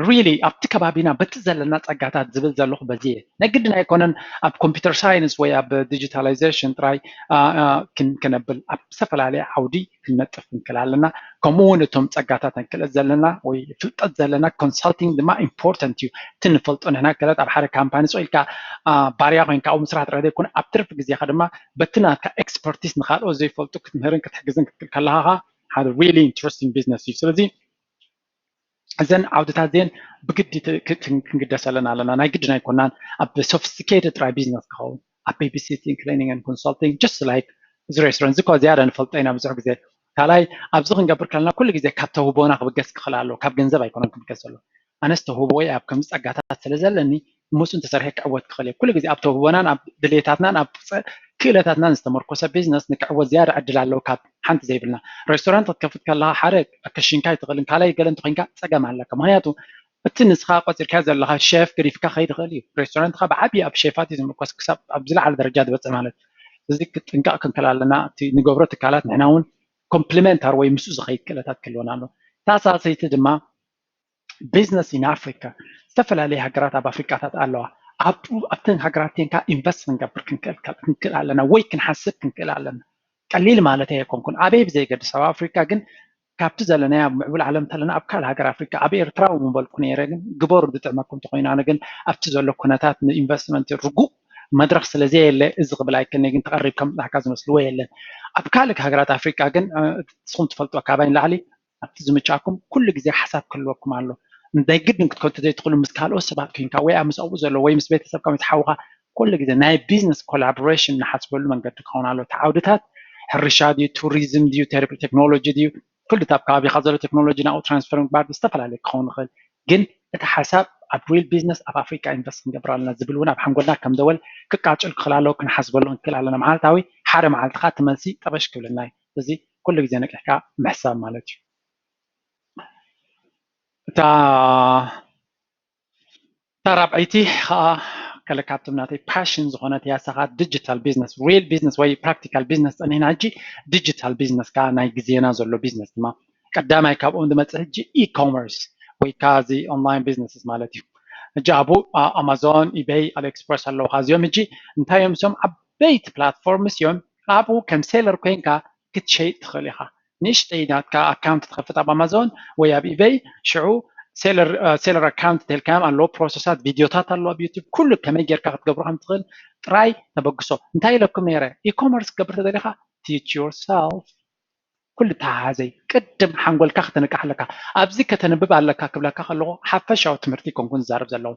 ሪሊ ኣብቲ ከባቢና በቲ ዘለና ፀጋታት ዝብል ዘለኹ በዚ እየ። ናይ ግድን ኣይኮነን ኣብ ኮምፒውተር ሳይንስ ወይ ኣብ ዲጂታላይዜሽን ጥራይ ክነብል ኣብ ዝተፈላለየ ዓውዲ ክንነጥፍ ክንክእል ኣለና። ከምኡ እውን እቶም ፀጋታት ንክእለት ዘለና ወይ ፍልጠት ዘለና ኮንሳልቲንግ ድማ ኢምፖርተንት እዩ። እቲ ንፈልጦ ንሕና ክእለት ኣብ ሓደ ካምፓኒ ፅ ኢልካ ባርያ ኮይንካ ኣብኡ ምስራሕ ጥራይ ዘይኮነ ኣብ ትርፊ ግዜካ ድማ በቲ ናትካ ኤክስፐርቲስ ንካልኦት ዘይፈልጡ ክትምህርን ክትሕግዝን ክትክእል ከለካ ሓደ ሪሊ ኢንትረስቲንግ ቢዝነስ እዩ። ስለዚ እዘን ዓውድታት እዚአን ብግዲ ክንግደሰለን ኣለና። ናይ ግድን ኣይኮናን ኣብ ሶፊስቲኬትድ ጥራይ ቢዝነስ ክኸውን ኣብ ቤቢሲቲንግ ክሊኒንግ ን ኮንሳልቲንግ ጀስት ላይክ እዚ ሬስቶራንት እዚ እኮ ዝያዳ ንፈልጦ ኢና ብዙሕ ግዜ ካልኣይ ኣብዚ ክንገብር ከለና ኩሉ ግዜ ካብ ተውህቦና ክብገስ ክኽእል ኣሎ ካብ ገንዘብ ኣይኮነን ክብገስ ዘሎ ኣነስ ተውህቦ ወይ ኣብ ከምዚ ፀጋታት ስለ ዘለኒ ምስኡ እንተሰርሐ ክዕወት ክኽእል እየ ኩሉ ግዜ ኣብ ተውህቦናን ኣብ ድሌታትናን ኣብ ክእለታትናን ዝተመርኮሰ ቢዝነስ ንክዕወት ዝያዳ ዕድል ኣለዎ ካብ ሓንቲ ዘይብልና ሬስቶራንት ክትከፍት ከለካ ሓደ ከሽንካ ኣይትኽእልን ካልኣይ ገለ እንተኮይንካ ፀገም ኣለካ ምክንያቱ እቲ ንስኻ ቆፂርካ ዘለካ ሼፍ ገዲፍካ ከይድ ይኽእል እዩ ሬስቶራንትካ ብዓብዪ ኣብ ሼፋት እዩ ዝምርኮስ ክሳብ ኣብ ዝለዓለ ደረጃ ዝበፅሕ ማለት እዚ ክጥንቀቕ ክንክእል ኣለና እቲ ንገብሮ ትካላት ንሕና እውን ኮምፕሊመንታር ወይ ምስኡ ዝኸይድ ክእለታት ክህልወና ኣሎ እታ ሳሰይቲ ድማ ቢዝነስ ኢን ኣፍሪካ ዝተፈላለዩ ሃገራት ኣብ ኣፍሪካታት ኣለዋ ኣብኡ ኣብተን ሃገራት ቴንካ ኢንቨስት ክንገብር ክንክእል ኣለና ወይ ክንሓስብ ክንክእል ኣለና ቀሊል ማለት ኣይኮንኩን ኣበይ ብዘይገድስ ኣብ ኣፍሪካ ግን ካብቲ ዘለናዮ ኣብ ምዕቡል ዓለም እንተለና ኣብ ካልእ ሃገር ኣፍሪካ ኣብ ኤርትራ እውን ምበልኩ ነይረ ግን ግበሩ ዝጥዕመኩም እንተኮይኑ ኣነ ግን ኣብቲ ዘሎ ኩነታት ንኢንቨስትመንት ርጉእ መድረክ ስለዘየለ እዚ ክብል ኣይክእልን'የ ግን ተቐሪብካ ምፅናሕካ ዝመስልዎ የለን ኣብ ካልእ ሃገራት ኣፍሪካ ግን ንስኹም ትፈልጥዎ ካባይ ንላዕሊ ኣብቲ ዝምቻኩም ኩሉ ግዜ ሓሳብ ክህልወኩም ኣሎ ናይ ግድን ክትከዱ ዘይትኽእሉ ምስ ካልኦት ሰባት ኮይንካ ወይ ኣብ ምስ ኣብኡ ዘሎ ወይ ምስ ቤተሰብካ ምስ ሓውካ ኩሉ ግዜ ናይ ቢዝነስ ኮላቦሬሽን ንሓስበሉ መንገዲ ክኸውን ኣሎ እቲ ዓውድታት ሕርሻ ድዩ ቱሪዝም ድዩ ቴክኖሎጂ ድዩ ኩሉ ኣብ ከባቢካ ዘሎ ቴክኖሎጂ ናብኡ ትራንስፈር ምግባር ዝተፈላለዩ ክኸውን ይኽእል ግን እቲ ሓሳብ ኣብ ሪል ቢዝነስ ኣብ ኣፍሪካ ኢንቨስት ክንገብር ኣለና ዝብል እውን ኣብ ሓንጎልና ከም ደወል ክቃጭል ክኽእል ኣለዎ ክንሓስበሉ ክንክእል ኣለና መዓልታዊ ሓደ መዓልትካ እቲ መልሲ ጠበሽ ክብልና እዩ እዚ ኩሉ ግዜ ነቂሕካ ምሕሳብ ማለት እዩ እታ እታ ራብዐይቲ ከዓ ገለ ካብቶም ናተይ ፓሽን ዝኾነት ያሳኻ ዲጂታል ቢዝነስ ሪል ቢዝነስ ወይ ፕራክቲካል ቢዝነስ ፀኒሕና ሕጂ ዲጂታል ቢዝነስ ከዓ ናይ ግዜና ዘሎ ቢዝነስ ድማ ቀዳማይ ካብኦም ዝመፅእ ሕጂ ኢኮመርስ ወይ ከዓ እዚ ኦንላይን ቢዝነስስ ማለት እዩ ሕጂ ኣብኡ ኣማዞን ኢበይ ኣሊኤክስፕረስ ኣለዉ ካዚኦም ሕጂ እንታይ እዮም እሶም ዓበይቲ ፕላትፎርምስ እዮም ኣብኡ ከም ሴለር ኮይንካ ክትሸይጥ ትኽእል ኢኻ ንእሽተይ ናትካ ኣካውንት ትኸፍት ኣብ ኣማዞን ወይ ኣብ ኢበይ ሽዑ ሴለር ኣካውንት ተልካዮም ኣለዎ ፕሮሰሳት ቪድዮታት ኣለዎ ኣብ ዩቱብ ኩሉ ከመይ ጌርካ ክትገብሩ ከም ትኽእል ጥራይ ተበግሶ እንታይ ኢለኩም ነይረ ኢኮመርስ ክትገብር ተደሊኻ teach yourself ኩሉ ተሃሃዘይ ቅድም ሓንጎልካ ከተንቅሕ ኣለካ ኣብዚ ከተንብብ ኣለካ ክብለካ ከለኹ ሓፈሻዊ ትምህርቲ ኮንኩን ዝዛረብ ዘለኹ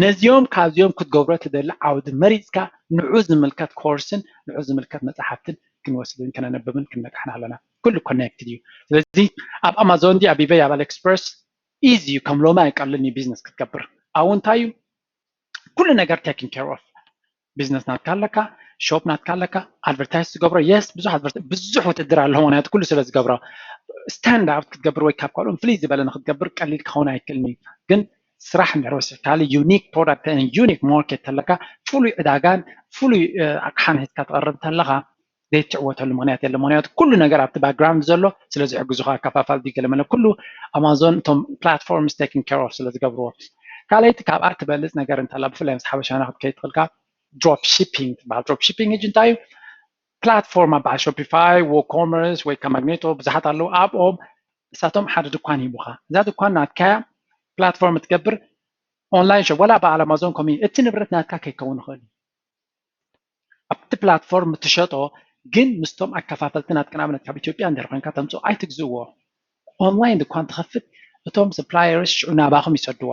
ነዚኦም ካብዚኦም ክትገብሮ ትደሊ ዓውዲ መሪፅካ ንዑ ዝምልከት ኮርስን ንዑ ዝምልከት መፅሓፍትን ክንወስድን ከነንብብን ክንነቅሕን ኣለና ኩሉ ኮኔክትድ እዩ ስለዚ ኣብ ኣማዞን ዲ ኣብ ኢበይ ኣብ ኣሊኤክስፕረስ ኢዚ እዩ ከም ሎሚ ኣይቀልን እዩ ቢዝነስ ክትገብር ኣብኡ እንታይ እዩ ኩሉ ነገር taken care of ቢዝነስ ናትካ ኣለካ ሾፕ ናትካ ኣለካ ኣድቨርታይዝ ትገብሮ የስ ብዙሕ ብዙሕ ውድድር ኣለዎ ምክንያቱ ኩሉ ስለ ዝገብሮ ስታንድ ኣውት ክትገብር ወይ ካብ ካልኦም ፍልይ ዝበለ ንክትገብር ቀሊል ክኸውን ኣይክእልን እዩ ግን ስራሕ እንድሕር ወሲድካ ዩኒክ ፕሮዳክት ዩኒክ ማርኬት ተለካ ፍሉይ ዕዳጋን ፍሉይ ኣቅሓን ሒዝካ ትቐርብ ተለካ ዘይትዕወተሉ ምክንያት የለ ምክንያቱ ኩሉ ነገር ኣብቲ ባክግራውንድ ዘሎ ስለ ዝሕግዙካ ኣከፋፋል ድዩ ገለመለ ኩሉ ኣማዞን እቶም ፕላትፎርምስ taken care of ስለ ዝገብርዎ ካልኣይቲ ካብኣ ትበልፅ ነገር እንተላ ብፍላይ ምስ ሓበሻና ክትከይድ ትኽእልካ ድሮፕ ሺፒንግ ትበሃል ድሮፕ ሺፒንግ ሕጂ እንታይ እዩ ፕላትፎርም ኣብ በዓል ሾፒፋይ ዎኮመርስ ወይ ከማግኔቶ ብዙሓት ኣለዉ ኣብኦም እሳቶም ሓደ ድኳን ሂቡካ እዛ ድኳን ናትካያ ፕላትፎርም ትገብር ኦንላይን ሾፕ ወላ በዓል ኣማዞን ኮሚ እቲ ንብረት ናትካ ከይከውን ይኽእል እዩ ኣብቲ ፕላትፎርም ትሸጦ ግን ምስቶም ኣከፋፈልቲ ናትካ ንኣብነት ካብ ኢትዮጵያ እንድሕር ኮይንካ ተምፅኦ ኣይትግዝእዎ ኦንላይን ድኳን ትኸፍት እቶም ስፕላየርስ ሽዑ ናባኹም ይሰድዎ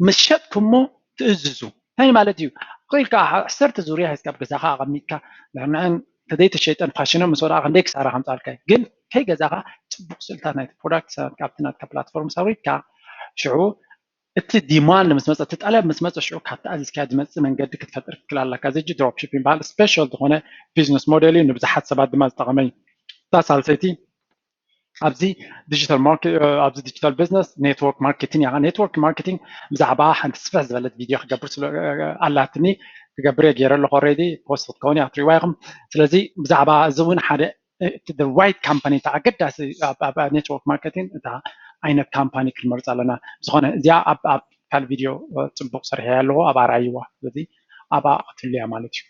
ምስ ሸጥኩሞ ትእዝዙ እንታይ ማለት እዩ ክኢልካ ዓሰርተ ዙርያ ሒዝካ ኣብ ገዛኻ ኣቐሚጥካ ንዕንዕን ተዘይተሸይጠን ፋሽኖም ምስ ወደኣ ክንደይ ክሳራ ከምፃልካ ግን ከይገዛኻ ፅቡቅ ስእልታት ናይቲ ፕሮዳክት ካብቲ ናትካ ፕላትፎርም ሰሪትካ ሽዑ እቲ demand ምስ መፀ፣ እቲ ጠለብ ምስ መፀ፣ ሽዑ ካብቲ ኣዚዝካዮ ዝመፅእ መንገዲ ክትፈጥር ትክእል ኣለካ። እዚ ድሮፕ ሺፒንግ በሃል ስፔሻል ዝኾነ ቢዝነስ ሞዴል እዩ። ንብዙሓት ሰባት ድማ ዝጠቐመ እዩ። እታ ሳልሰይቲ ኣብዚ ዲጂታል ማርኬት፣ ኣብዚ ዲጂታል ቢዝነስ ኔትወርክ ማርኬቲንግ እያ። ኔትወርክ ማርኬቲንግ ብዛዕባ ሓንቲ ስፍሕ ዝበለት ቪድዮ ክገብር ኣላትኒ፣ ክገብር እየ፣ ገይረ ኣለኹ ኦልሬዲ። ፖስት ክትከውን እያ፣ ክትሪእዋ ኢኹም። ስለዚ ብዛዕባ እዚ እውን ሓደ right company፣ እታ ኣገዳሲ ኣብ ኔትወርክ ማርኬቲንግ እታ ዓይነት ካምፓኒ ክንመርፅ ኣለና። ዝኾነ እዚኣ ኣብ ካልእ ቪድዮ ፅቡቅ ሰሪሐያ ኣለኹ፣ ኣብ ኣርኣይዋ። ስለዚ ኣብኣ ክትህሉ እያ ማለት እዩ።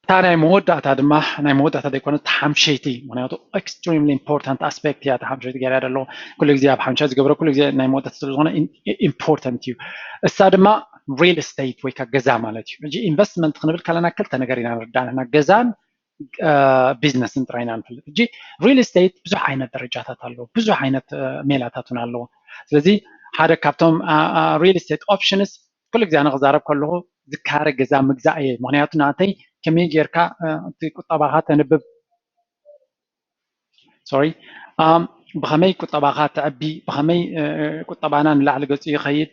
እታ ናይ መወዳእታ ድማ፣ ናይ መወዳእታ ዘይኮነት፣ ሓምሸይቲ፣ ምክንያቱ ኤክስትሪምሊ ኢምፖርታንት ኣስፔክት እያ። እታ ሓምሸይቲ ገይራ ደለኹ። ኩሉ ግዜ ኣብ ሓምሻይ ዝገብረ፣ ኩሉ ግዜ ናይ መወዳእታ ስለ ዝኾነ ኢምፖርታንት እዩ። እሳ ድማ ሪል ስቴት ወይ ከዓ ገዛ ማለት እዩ። ሕጂ ኢንቨስትመንት ክንብል ከለና ክልተ ነገር ኢና ንርዳእ ንሕና፣ ገዛን ቢዝነስን ጥራይ ኢና ንፈልጥ። ሕጂ ሪል ስቴት ብዙሕ ዓይነት ደረጃታት ኣለዎ፣ ብዙሕ ዓይነት ሜላታት እውን ኣለዎ። ስለዚ ሓደ ካብቶም ሪል ስቴት ኦፕሽንስ ኩሉ ግዜ ኣነ ክዛረብ ከለኹ ዝካረ ገዛ ምግዛእ እየ። ምክንያቱ ናተይ ከመይ ጌርካ እቲ ቁጠባኻ ተንብብ፣ ሶሪ፣ ብኸመይ ቁጠባኻ ተዕቢ፣ ብኸመይ ቁጠባና ንላዕሊ ገፁ ይኸይድ።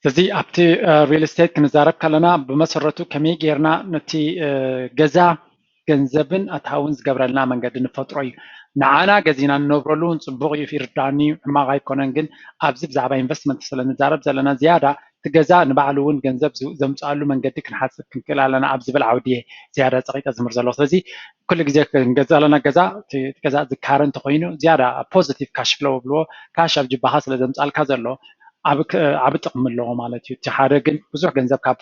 እዚ ኣብቲ ሪል ስቴት ክንዛረብ ከለና ብመሰረቱ ከመይ ጌርና ነቲ ገዛ ገንዘብን ኣታውን ዝገብረልና መንገዲ ንፈጥሮ እዩ። ንዓና ገዚና ንነብረሉ እውን ፅቡቕ እዩ፣ ይርዳእኒ እዩ፣ ሕማቕ ኣይኮነን። ግን ኣብዚ ብዛዕባ ኢንቨስትመንት ስለ ንዛረብ ዘለና ዝያዳ እቲ ገዛ ንባዕሉ እውን ገንዘብ ዘምፅኣሉ መንገዲ ክንሓስብ ክንክእል ኣለና ኣብ ዝብል ዓውዲ እየ ዝያዳ ፀቂጠ ዝምህር ዘለኹ። ስለዚ ኩሉ ግዜ ክንገዝእ ኣለና ገዛ፣ እቲ ገዛ ዝካረ እንተኮይኑ ዝያዳ ፖዚቲቭ ካሽ ፍሎው ብልዎ፣ ካሽ ኣብ ጅባኻ ስለ ዘምፅኣልካ ዘሎ ዓቢ ጥቕሚ ኣለዎ ማለት እዩ። እቲ ሓደ ግን ብዙሕ ገንዘብ ካብ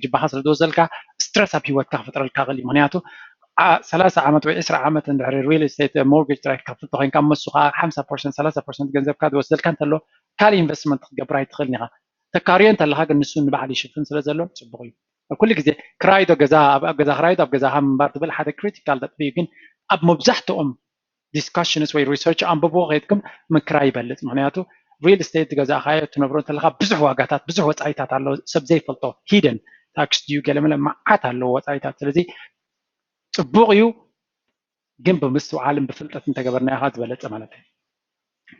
ጅባኻ ስለ ዝወሰድካ ስትረስ ኣብ ሂወትካ ክፈጥረልካ ክእል እዩ። ምክንያቱ ሰላሳ ዓመት ወይ ዕስራ ዓመት እንድሕሪ ሪል ስቴት ሞርጌጅ ጥራይ ክትከፍል ተኮይንካ፣ መሱ ከዓ ሓምሳ ፐርሰንት ሰላሳ ፐርሰንት ገንዘብካ ዝወስደልካ እንተሎ ካልእ ኢንቨስትመንት ክትገብር ኣይትኽእልን ኢኻ። ተካርዮ እንተለካ ግን ንሱ ንባዕሉ ይሽፍን ስለ ዘሎ ፅቡቅ እዩ። ኩሉ ግዜ ክራይ ዶ ገዛ ኣብ ገዛ ክራይ ዶ ኣብ ገዛኻ ምንባር ትብል ሓደ ክሪቲካል ነጥቢ እዩ። ግን ኣብ መብዛሕትኦም ዲስካሽንስ ወይ ሪሰርች ኣንብብዎ ከይድኩም ምክራይ ይበልፅ። ምክንያቱ ሪል ስቴት ዝገዛእካዮ ትነብሮ እንተለካ ብዙሕ ዋጋታት ብዙሕ ወፃኢታት ኣለዎ ሰብ ዘይፈልጦ ሂደን ታክስ ድዩ ገለመለ መዓት ኣለዎ ወፃኢታት። ስለዚ ፅቡቅ እዩ ግን ብምስትውዓልን ብፍልጠት እንተገበርናዮ ከዓ ዝበለፀ ማለት እዩ።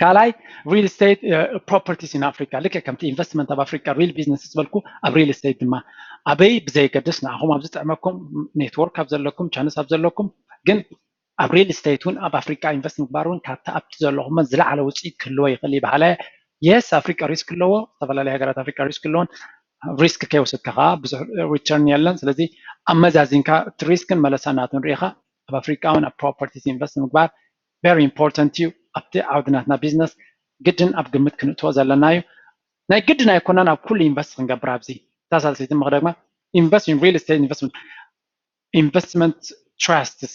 ካልኣይ ሪል ስቴት ፕሮፐርቲስ ኢን ኣፍሪካ ልክዕ ከምቲ ኢንቨስትመንት ኣብ ኣፍሪካ ሪል ቢዝነስ ዝበልኩ ኣብ ሪል ስቴት ድማ ኣበይ ብዘየገድስ ንዓኹም ኣብ ዝጥዕመኩም ኔትወርክ ኣብ ዘለኩም ቻንስ ኣብ ዘለኩም ግን ኣብ ሪል ስቴት እውን ኣብ ኣፍሪካ ኢንቨስት ምግባር እውን ካብቲ ኣብቲ ዘለኹሞ ዝለዓለ ውፅኢት ክህልዎ ይኽእል ይበሃለ። የስ ኣፍሪካ ሪስክ ኣለዎ፣ ዝተፈላለዩ ሃገራት ኣፍሪካ ሪስክ ኣለዎን ሪስክ ከይወሰድካ ከዓ ብዙሕ ሪተርን የለን። ስለዚ ኣመዛዚንካ እቲ ሪስክን መለሳ ናቱን ርኢኻ ኣብ ኣፍሪካ እውን ኣብ ፕሮፐርቲስ ኢንቨስት ምግባር ቨሪ ኢምፖርታንት እዩ። ኣብቲ ዓውዲ ናትና ቢዝነስ ግድን ኣብ ግምት ክንእትዎ ዘለና እዩ። ናይ ግድን ኣይኮናን ኣብ ኩሉ ኢንቨስት ክንገብር ኣብዚ እታ ሳልሰይቲ ምኽሪ ድማ ኢንቨስት ኢን ሪል ስቴት ኢንቨስትመንት ኢንቨስትመንት ትራስትስ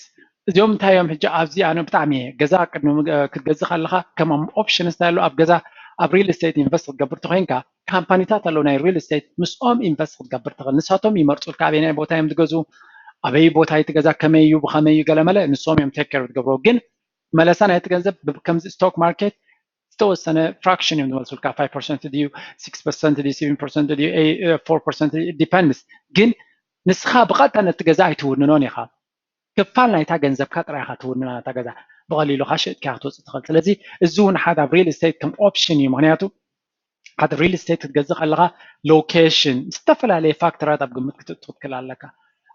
እዚኦም እንታይ እዮም? ሕጂ ኣብዚ ኣነ ብጣዕሚ እየ ገዛ ቅድሚ ክትገዝእ ከለካ ከም ኦፕሽንስ እንታይ ኣሎ ኣብ ገዛ ኣብ ሪል ስቴት ኢንቨስት ክትገብር ተኮይንካ ካምፓኒታት ኣለዉ ናይ ሪል ስቴት ምስኦም ኢንቨስት ክትገብር ትኽእል። ንሳቶም ይመርፁልካ ኣበየናይ ቦታ እዮም ዝገዝኡ፣ ኣበይ ቦታ እዩ እቲ ገዛ፣ ከመይ እዩ፣ ብኸመይ እዩ፣ ገለመለ ንሶም እዮም ቴክ ኬር ዝገብርዎ። ግን መለሳ ናይቲ ገንዘብ ከምዚ ስቶክ ማርኬት ዝተወሰነ ፍራክሽን እዮም ዝመልሱልካ። ፋይቭ ፐርሰንት ድዩ፣ ሲክስ ፐርሰንት ድዩ፣ ሰቨን ፐርሰንት ድዩ፣ ፎር ፐርሰንት ድዩ፣ ዲፐንድስ። ግን ንስኻ ብቐጥታ ነቲ ገዛ ኣይትውንኖን ኢኻ። ክፋል ናይታ ገንዘብካ ጥራይ ኢኻ ትውንና ነታ ገዛ። ብቐሊሉ ካ ሸጥካ ክትወፅእ ትኽእል። ስለዚ እዚ እውን ሓደ ኣብ ሪል ስቴት ከም ኦፕሽን እዩ። ምክንያቱ ሓደ ሪል ስቴት ክትገዝእ ከለካ ሎኬሽን፣ ዝተፈላለየ ፋክተራት ኣብ ግምት ክትእቱ ክትክእል ኣለካ።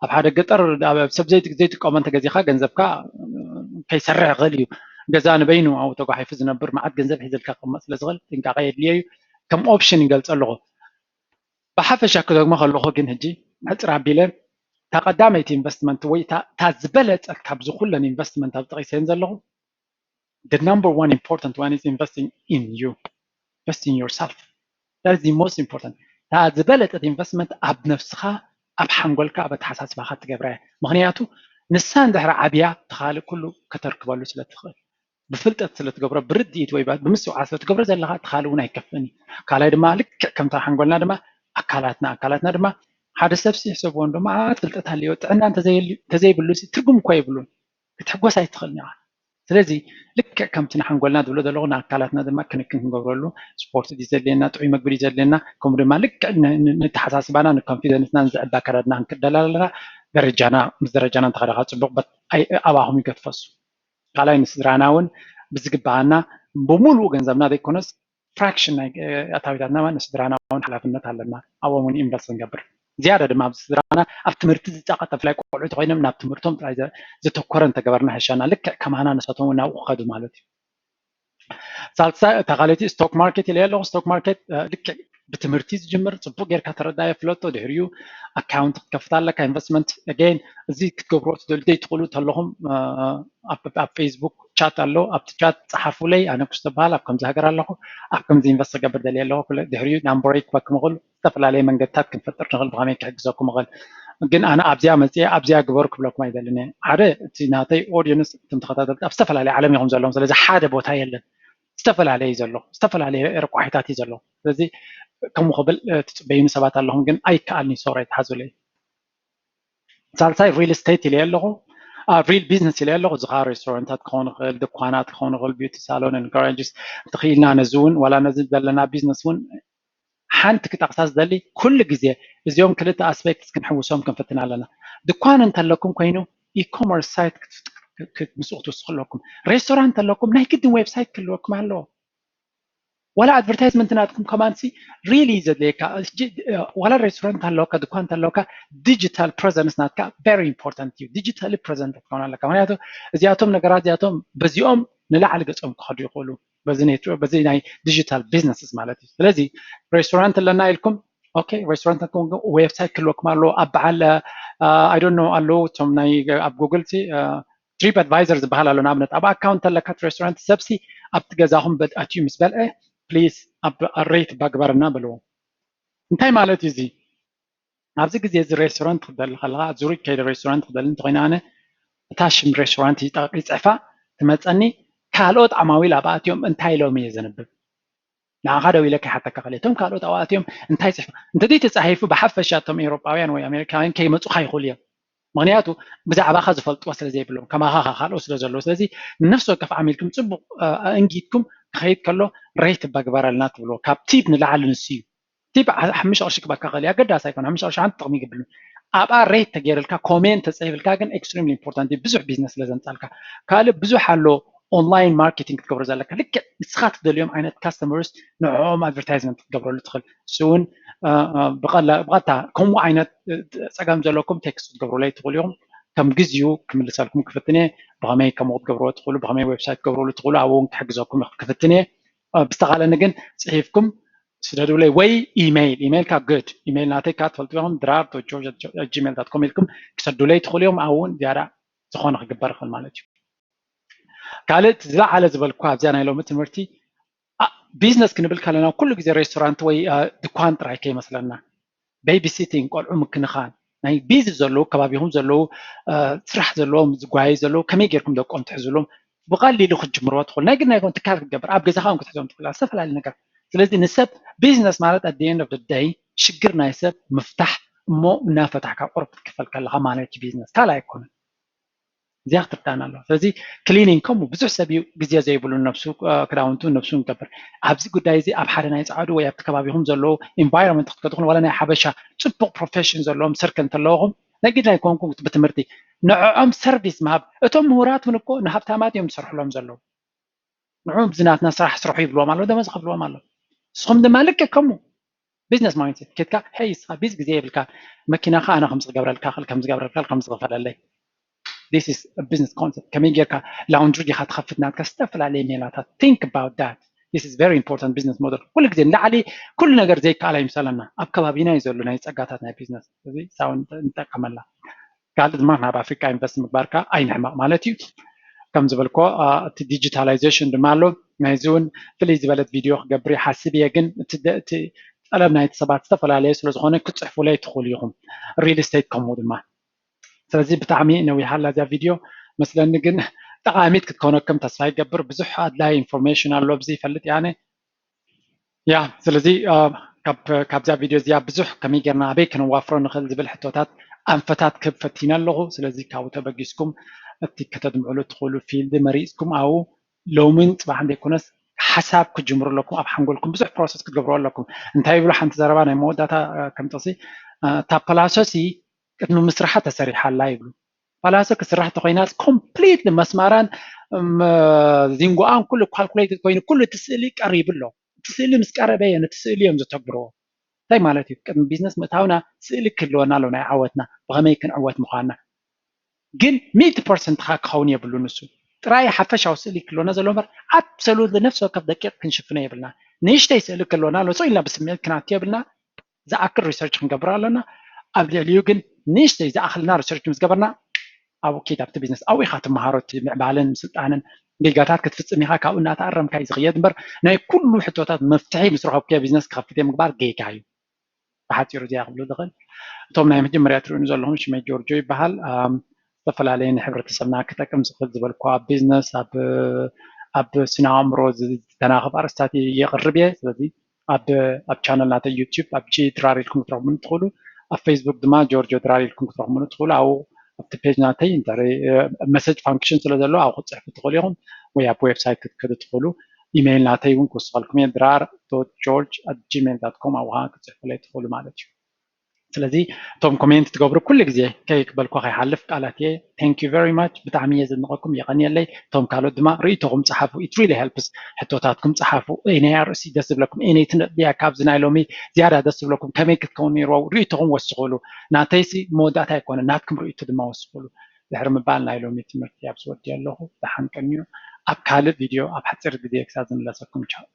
ኣብ ሓደ ገጠር ሰብ ዘይጥቀሞ እንተገዚካ ገንዘብካ ከይሰርሕ ይኽእል እዩ። ገዛ ንበይኑ ኣብኡ ተጓሒፉ ዝነብር መዓት ገንዘብ ሒዝልካ ክቕመጥ ስለ ዝኽእል ጥንቃቐ የድልዮ እዩ። ከም ኦፕሽን ይገልፆ ኣለኹ። ብሓፈሻ ክደግሞ ከለኹ ግን ሕጂ ሕፅር ኣቢለ እታ ቀዳመይቲ ኢንቨስትመንት ወይ እታ ዝበለፀት ካብዚ ኩለን ኢንቨስትመንት ኣብ ጠቂሰን ዘለኹ the number one important one is investing in you, invest in yourself, that is the most important። እታ ዝበለፀት ኢንቨስትመንት ኣብ ነፍስኻ ኣብ ሓንጎልካ ኣብ ኣተሓሳስባኻ ትገብራ እያ። ምክንያቱ ንሳ እንድሕር ዓብያ ተኻልእ ኩሉ ከተርክበሉ ስለ ትኽእል ብፍልጠት ስለ ትገብሮ ብርድኢት ወይ ብምስትውዓል ስለ ትገብሮ ዘለካ እቲ ካልእ እውን ኣይከፍእን እዩ። ካልኣይ ድማ ልክዕ ከምታ ሓንጎልና ድማ ኣካላትና ኣካላትና ድማ ሓደ ሰብ ሲሕሰብዎ እንዶ መዓት ፍልጠት ኣለዎ ጥዕና እንተዘይብሉ ትርጉም እኳ የብሉን ክትሕጎስ ኣይትኽእልን ኢኻ። ስለዚ ልክዕ ከምቲ ንሓንጎልና ዝብሎ ዘለኹ ንኣካላትና ድማ ክንክን ክንገብረሉ ስፖርት ድዩ ዘድልየና ጥዑይ መግቢ ድዩ ዘድልየና ከምኡ ድማ ልክዕ ንተሓሳስባና ንኮንፊደንስና ንዝዕቢ ኣካላትና ክንክደላልና ደረጃና ምስ ደረጃና እንተኸደካ ፅቡቅ ኣባኹም ይገትፈሱ። ካልኣይ ንስድራና እውን ብዝግባኣና ብምሉእ ገንዘብና ዘይኮነስ ፍራክሽን ናይ ኣታዊታትና ንስድራና እውን ሓላፍነት ኣለና። ኣብኦም እውን ኢንቨስት ንገብር። ዝያዳ ድማ ኣብዚ ስድራና ኣብ ትምህርቲ ዝፃቐ ተፍላይ ቆልዑ ተኮይኖም ናብ ትምህርቶም ጥራይ ዘተኮረ እንተገበርና ሕሻና ልክዕ ከማና ንሳቶም እውን ናብኡ ክኸዱ ማለት እዩ። ሳልሳይ እታ ካልኣይቲ ስቶክ ማርኬት ኢለ ኣለኹ። ስቶክ ማርኬት ልክዕ ብትምህርቲ ዝጅምር፣ ፅቡቅ ጌርካ ተረዳየ ፍለጦ። ድሕሪኡ ኣካውንት ክትከፍት ኣለካ፣ ኢንቨስትመንት። ኣገይን እዚ ክትገብርዎ ትደልዩ ዘይትኽእሉ ተለኹም ኣብ ፌስቡክ ቻት ኣሎ፣ ኣብቲ ቻት ፀሓፉለይ። ኣነ ኩስቶ በሃል ኣብ ከምዚ ሃገር ኣለኹ፣ ኣብ ከምዚ ኢንቨስት ክገብር ደልየ ኣለኹ። ድሕሪኡ ናምበረይ ክበኩም ይኽእሉ። ዝተፈላለየ መንገድታት ክንፈጥር ንኽእል፣ ብኸመይ ክሕግዘኩም እኽእል። ግን ኣነ ኣብዚኣ መፅየ ኣብዚኣ ግበሩ ክብለኩም ኣይደልን እየ። ሓደ እቲ ናተይ ኦዲየንስ እቶም ተኸታተልቲ ኣብ ዝተፈላለየ ዓለም እዮም ዘለዉ። ስለዚ ሓደ ቦታ የለን፣ ዝተፈላለየ እዩ ዘሎ፣ ዝተፈላለየ ረቋሒታት እዩ ዘሎ። ስለዚ ከምኡ ክብል ትፅበዩኒ ሰባት ኣለኹም፣ ግን ኣይከኣልኒ፣ ሶሪ ኣይትሓዙለይ። ሳልሳይ ሪል ስቴት ኢለ ኣለኹ፣ ሪል ቢዝነስ ኢለ ኣለኹ። እዚ ከዓ ሬስቶራንታት ክኸውን ይኽእል፣ ድኳናት ክኸውን ይኽእል፣ ቢዩቲ ሳሎን፣ ጋራጅስ። እንተኽኢልና ነዚ እውን ዋላ ነዚ ዘለና ቢዝነስ እውን ሓንቲ ክጠቕሳ ዝደሊ፣ ኩሉ ግዜ እዚኦም ክልተ ኣስፔክትስ ክንሕውሶም ክንፍትን ኣለና። ድኳን እንተለኩም ኮይኑ ኢኮመርስ ሳይት ምስኡ ክትውስኹ ኣለኩም። ሬስቶራንት ኣለኩም ናይ ግድን ዌብሳይት ክህልወኩም ኣለዎ። ዋላ ኣድቨርታይዝመንት ናትኩም ከማንሲ ሪሊ ዘድልየካ። ዋላ ሬስቶራንት ኣለካ፣ ድኳን ኣለካ፣ ዲጂታል ፕረዘንስ ናትካ ቨሪ ኢምፖርታንት እዩ። ዲጂታሊ ፕረዘንት ክትከውን ኣለካ። ምክንያቱ እዚኣቶም ነገራት እዚኣቶም በዚኦም ንላዕሊ ገጾም ክኸዱ ይኽእሉ። በዚ ናይ ዲጂታል ቢዝነስስ ማለት እዩ። ስለዚ ሬስቶራንት ኣለና ኢልኩም ኦኬ፣ ሬስቶራንት ዌብሳይት ክህልወኩም ኣለዎ። ኣብ በዓል ኣይ ዶንት ኖ ኣለዉ እቶም ናይ ኣብ ጉግል ሲ ትሪፕ ኣድቫይዘር ዝበሃል ኣሎ። ንኣብነት ኣብ ኣካውንት ኣለካ ሬስቶራንት ሰብሲ ኣብቲ ገዛኹም ኣትዩ ምስ በልዐ ፕሊዝ ኣብ ሬት ባግበረና በልዎ። እንታይ ማለት እዩ እዚ? ኣብዚ ግዜ እዚ ሬስቶራንት ክደሊ ከለካ ኣብ ዙሪክ ከይደ ሬስቶራንት ክደሊ እንተኮይነ ኣነ እታ ሽም ሬስቶራንት ይፅዕፋ ትመፀኒ። ካልኦት ዓማዊል ኣብኣ ኣትዮም እንታይ ኢሎም እየ ዘንብብ? ንዓኻ ደው ኢለ ከይሓተካ ከለ እቶም ካልኦት ኣብኣ ኣትዮም እንታይ ፅሕፎም እንተዘይ ተፃሒፉ ብሓፈሻ እቶም ኤውሮጳውያን ወይ ኣሜሪካውያን ከይመፁኻ ይኽእሉ እዮም። ምክንያቱ ብዛዕባኻ ዝፈልጥዎ ስለ ዘይብሎም ከማኻ ካልኦት ስለ ዘለዉ። ስለዚ ንነፍሲ ወከፍ ዓሚልኩም ፅቡቅ ኣእንጊድኩም ክኸይድ ከሎ ሬት በግበረልና ትብልዎ። ካብ ቲፕ ንላዕሊ ንሱ እዩ። ቲፕ ሓሙሽተ ቅርሺ ክበካ ክእል ኣገዳሲ ኣይኮነ። ሓሙሽተ ቅርሺ ሓንቲ ጥቕሚ ይገብልን ኣብኣ ሬት ተገይርልካ ኮሜንት ተፅሒፍልካ ግን ኤክስትሪምሊ ኢምፖርታንት ብዙሕ ቢዝነስ ስለ ዘምፃልካ። ካልእ ብዙሕ ኣሎ ኦንላይን ማርኬቲንግ ክትገብሮ ዘለካ ልክዕ ንስኻ ትደልዮም ዓይነት ካስተመርስ ንዕኦም ኣድቨርታይዝመንት ክትገብረሉ ትኽእል። እሱ እውን ብቐጥታ ከምኡ ዓይነት ፀገም ዘለኩም ቴክስት ክትገብሩለይ ትኽእሉ ኢኹም። ከም ግዚኡ ክምልሰልኩም ክፍትን እየ። ብኸመይ ከምኡ ክትገብርዎ ትኽእሉ፣ ብኸመይ ዌብሳይት ክትገብርሉ ትኽእሉ ኣብኡ እውን ክሕግዘኩም ክፍትን እየ። ብዝተኻለኒ ግን ፅሒፍኩም ስደዱለይ ወይ ኢሜይል ኢሜይልካ ግድ ኢሜይል ናተይ ካ ትፈልጡ ኢኹም ድራር ጂሜል ዳት ኮም ኢልኩም ክሰዱለይ ትኽእሉ እዮም። ኣብኡ እውን ዝያዳ ዝኾነ ክግበር ይኽእል ማለት እዩ። ካልእ ዝለዓለ ዝበልኩ ኣብዚኣ ናይ ሎሚ ትምህርቲ ቢዝነስ ክንብል ከለና ኩሉ ግዜ ሬስቶራንት ወይ ድኳን ጥራይ ከይመስለና። ቤቢ ሲቲንግ ቆልዑ ምክንኻን ናይ ቢዚ ዘለዉ ከባቢኹም ዘለዉ ስራሕ ዘለዎም ዝጓየ ዘለዉ ከመይ ጌርኩም ደቆም ትሕዝሎም ብቐሊሉ ክትጅምርዎ ትኽእሉ ናይ ግድ ናይ ትካል ክትገብር ኣብ ገዛኻ እውን ክትሕዞም ትኽእል ዝተፈላለዩ ነገር። ስለዚ ንሰብ ቢዝነስ ማለት ኣት ኤንድ ኦፍ ደይ ሽግር ናይ ሰብ ምፍታሕ እሞ እናፈታሕካ ቁርብ ክትክፈል ከለካ ማለት እዩ ቢዝነስ ካልእ ኣይኮነን። እዚኣ ክትርዳእና ኣለዋ። ስለዚ ክሊኒንግ ከምኡ ብዙሕ ሰብ እዩ ግዜ ዘይብሉ ነብሱ ክዳውንቱ ነብሱ ንገብር ኣብዚ ጉዳይ እዚ ኣብ ሓደ ናይ ፃዕዱ ወይ ኣብቲ ከባቢኹም ዘለዉ ኢንቫይሮንመንት ክትከድኹን ዋላ ናይ ሓበሻ ፅቡቅ ፕሮፌሽን ዘለዎም ስርክል እንተለውኹም ነግድ ናይ ኮንኩም ብትምህርቲ ንዕኦም ሰርቪስ ምሃብ እቶም ምሁራት እውን እኮ ንሃብታማት እዮም ዝሰርሕሎም ዘለዉ። ንዕኦም እዚ ናትና ስራሕ ስርሑ ይብልዎም ኣለዉ ደመወዝ ከፍልዎም ኣለዉ። ንስኹም ድማ ልክዕ ከምኡ ቢዝነስ ማይንድሴት ኬድካ ሄይ ስኻ ቢዚ ግዜ የብልካ መኪናኻ ኣነ ከምዚ ክገብረልካ ክእል ከምዚ ክገብረልካ ከምዚ ክፈለለይ this is business concept ከመይ ጌርካ ላውንድሪ ዲኻ ትኸፍት ናትካ ዝተፈላለየ ሜላታት think about that this is very important business model ኩሉ ግዜ ንላዕሊ ኩሉ ነገር ዘይከኣል ኣይምሰለና ኣብ ከባቢና እዩ ዘሎ ናይ ፀጋታት ናይ ቢዝነስ እዚ ሳው ንጠቀመላ ካልእ ድማ ናብ ኣፍሪካ ኢንቨስት ምግባርካ ኣይንሕመቕ ማለት እዩ ከም ዝበልኮ እቲ ዲጂታላይዜሽን ድማ ኣሎ ናይዚ እውን ፍልይ ዝበለት ቪድዮ ክገብር ሓስብ እየ ግን እቲ ጠለብ ናይቲ ሰባት ዝተፈላለየ ስለዝኾነ ክትፅሕፉለይ ትኽእሉ ኢኹም ሪል ስቴት ከምኡ ድማ ስለዚ ብጣዕሚ ነዊሓላ እዚኣ ቪድዮ መስለኒ ግን ጠቃሚት ክትኮነኩም ተስፋ ይገብር ብዙሕ ኣድላይ ኢንፎርሜሽን ኣሎ ብዚ ይፈልጥ ያነ ያ ስለዚ ካብዛ ቪድዮ እዚኣ ብዙሕ ከመይ ጌርና ኣበይ ክንዋፍሮ ንኽእል ዝብል ሕቶታት ኣንፈታት ክብ ፈቲነ ኣለኹ ስለዚ ካብኡ ተበጊስኩም እቲ ከተድምዕሉ ትኽእሉ ፊልድ መሪፅኩም ኣው ሎምን ፅባሕን ዘይኮነስ ሓሳብ ክጅምሩ ኣለኩም ኣብ ሓንጎልኩም ብዙሕ ፕሮሰስ ክትገብሩ ኣለኩም እንታይ ይብሉ ሓንቲ ዘረባ ናይ መወዳታ ከም ጥቕሲ እታ ፓላሶ ሲ ቅድሚ ምስርሓ ተሰሪሓ ኣላ ይብሉ ፓላሶ ክስራሕ ተኮይናስ ኮምፕሊትሊ መስማራን ዚንጎኣን ኩሉ ካልኩሌትድ ኮይኑ ኩሉ እቲ ስእሊ ቀሪቡ ኣሎ። እቲ ስእሊ ምስ ቀረበ እየ ነቲ ስእሊ እዮም ዘተግብርዎ። እንታይ ማለት እዩ? ቅድሚ ቢዝነስ ምእታውና ስእሊ ክህልወና ኣሎ ናይ ዓወትና፣ ብኸመይ ክንዕወት ምዃንና። ግን ሚእቲ ፐርሰንት ኻ ክኸውን የብሉ። ንሱ ጥራይ ሓፈሻዊ ስእሊ ክህልወና ዘሎ እምበር ኣብሶሉት ነፍሲ ወከፍ ደቂቕ ክንሽፍኖ የብልና። ንእሽተይ ስእሊ ክህልወና ኣሎ፣ ስቕ ኢልና ብስምዒት ክናት የብልና። ዝኣክል ሪሰርች ክንገብር ኣለና። ኣብ ልዕሊኡ ግን ንእሽተይ ዝኣኽልና ሪሰርች ምስ ገበርና ኣብኡ ኪድ ኣብቲ ቢዝነስ ኣብኡ ኢኻ ትመሃሮ። እቲ ምዕባለን ምስልጣንን ጌጋታት ክትፍፅም ኢኻ። ካብኡ እናተኣረምካ እዩ ዝኽየድ እምበር ናይ ኩሉ ሕቶታት መፍትሒ ምስ ረኸብኩዮ ቢዝነስ ክኸፍት እየ ምግባር ጌጋ እዩ። ብሓፂሩ እዚኣ ክብሉ ዝኽእል። እቶም ናይ መጀመርያ ትርእዩኒ ዘለኹም ሽመይ ጆርጆ ይበሃል። ኣም፣ ዝተፈላለዩ ንሕብረተሰብና ክጠቅም ዝኽእል ዝበልኩ ኣብ ቢዝነስ ኣብ ኣብ ስነ ኣእምሮ ዝተናኸፍ ኣርእስታት የቕርብ እየ። ስለዚ ኣብ ኣብ ቻነል ናተይ ዩቲዩብ ኣብ ጂ ድራር ኢልኩም ክትረኽቡኒ ትኽእሉ። ኣብ ፌስቡክ ድማ ጆርጆ ድራር ኢልኩም ክትረኽቡኒ ትኽእሉ። ኣብኡ ኣብቲ ፔጅ ናተይ መሰጅ ፋንክሽን ስለ ዘሎ ኣብኡ ክትፅሕፉ ትኽእሉ ኢኹም፣ ወይ ኣብ ዌብሳይት ክትከዱ ትኽእሉ። ኢሜይል ናተይ እውን ክውስኸልኩም እየ፣ ድራር ዶት ጆርጅ ኣት ጂሜይል ዳት ኮም፣ ኣብኡ ከዓ ክትፅሕፉለይ ትኽእሉ ማለት እዩ። ስለዚ እቶም ኮሜንት ትገብሩ ኩሉ ግዜ ከይበልኩ ከይሓልፍ ቃላት እየ። Thank you very much፣ ብጣዕሚ እየ ዘድንቐኩም፣ የቐንየለይ። እቶም ካልኦት ድማ ርእይቶኹም ጸሓፉ፣ it really helps። ሕቶታትኩም ጸሓፉ። ኣየናይ ኣርእስቲ ደስ ዝብለኩም፣ ኣየነይቲ ነጥቢ እያ ካብዚ ናይ ሎሚ ዝያዳ ደስ ዝብለኩም፣ ከመይ ክትከውን ነይርዎ፣ ርእይቶኹም ወስኹሉ። ናተይሲ መወዳእታ ኣይኮነን፣ ናትኩም ርእይቶ ድማ ወስኹሉ። ድሕሪ ምባል ናይ ሎሚ ትምህርቲ ኣብዚ ወዲአ ኣለኹ። ደሓን ቀንዩ። ኣብ ካልእ ቪድዮ ኣብ ሓጺር ግዜ ክሳብ ዝምለሰኩም ቻው።